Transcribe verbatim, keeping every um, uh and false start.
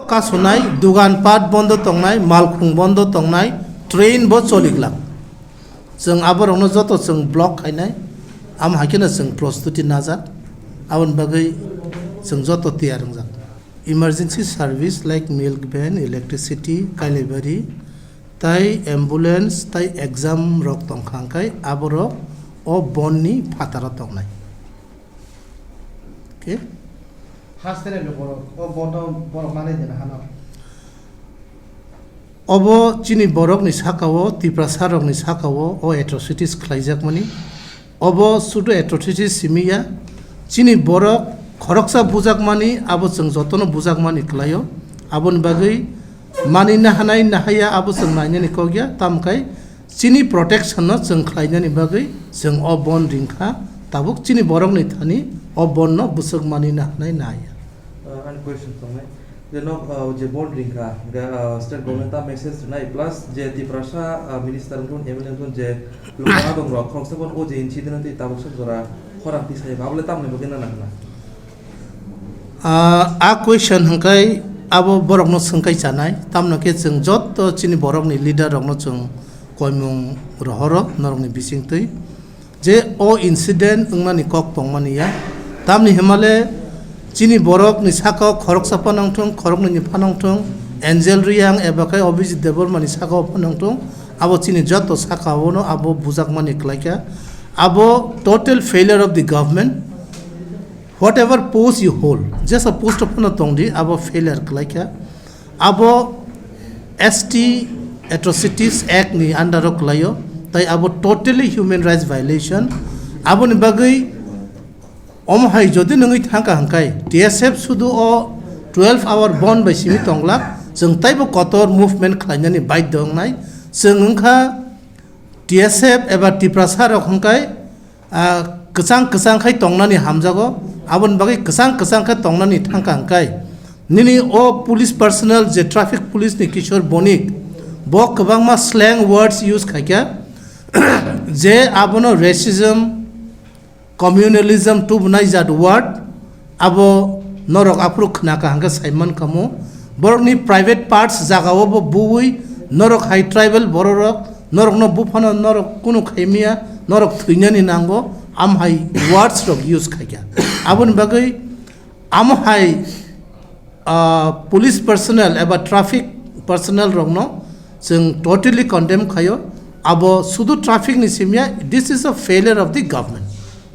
Kasunai, dugan pat bondo tongnai, malkhung bondo tongnai, train bo choliglak. Chwng aborokno joto chwng block khainai, am haikhe no chwng prostuti najak, aboni bagwi chwng joto tiyar wngjak. Emergency service like milk van, electricity, kailabari, tai ambulance, tai exam rok tongkha hwnkhe aborok o bonni phataro tongnai. Okay? Haste le borok, o boto borok manai de na hano. Obo chini borokni sakao, Tiprasa rokni sakao o atrocities khlaijakmani. Obo sudu atrocities simi ya. Chini borok khoroksa bujakmani, abo chwng jotono bujakmani khlaio. Aboni bagwi manina hanai nahaya abo chwng nainani kok ya. Tamkhe chini protection no chwng khlainani bagwi chwng o bon ringkha, tabuk chini borokni thani o bon no bwswk manina hanai nahaya. Uh, ani question tongnai. Je nok, uh, je bon ringkha, ga, uh, state government ta message rinai, plus je Tiprasa, uh, minister wngthun, M L A wngthun, je lukha adong rok, khoroksa bon o je incident tei tabuk sok jora khorang tisai ba, abole tamni bagwi nana hwnna. Ah, a question hwnkhe abo borokno swngkai chanai, tamno khe chwng joto chini borokni leader rokno chwng koimung rohoro norokni bisingtwi je o incident wngmani kok tongmani ya, tamni hwnmale chini borokni sakao khoroksa phano wngthung, khoroknwini phano wngthung, Angel Reang eba khe Abhijit Debbarmani sakao phano wngthung, abo chini joto sakaono abo bujakmani kwlaikha, abo total failure of the government. Whatever post you hold, jesa post o phano tongdi, abo failure kwlaikha. Abo S T Atrocities Act ni under o kwlaio, tai abo totally human rights violation. Aboni bagwi omo hai jodi nungwi thangkha hwnkhe T S F sudu o twelve hour bon bai simi tonglak, chwng taibo kotor movement khlainani baidhyo wngnai. Chwng wngkha T S F eba Tiprasa rok hwnkhe ah, kwchang kwchang khai tongnani hamjago, aboni bagwi kwchang kwchang khe tongnani thangkha hwnkhe nini o police personnel je traffic police ni Kishore Bonik, bo kwbangma slang words use khaikha, je abono racism, communalism tubunai jat word, abo norok aphuru khnakha hwnkhe saiman kamo. Borokni private parts jagao bo buwi norok hai tribal bororok norokno buphano norok kunu khaimiya, norok thwinani nango, am hai words rok use khaikha. Aboni bagwi amo hai, ah, police personnel eba traffic personnel rokno chwng totally condemn khaio. Abo sudu traffic ni simya, this is a failure of the government.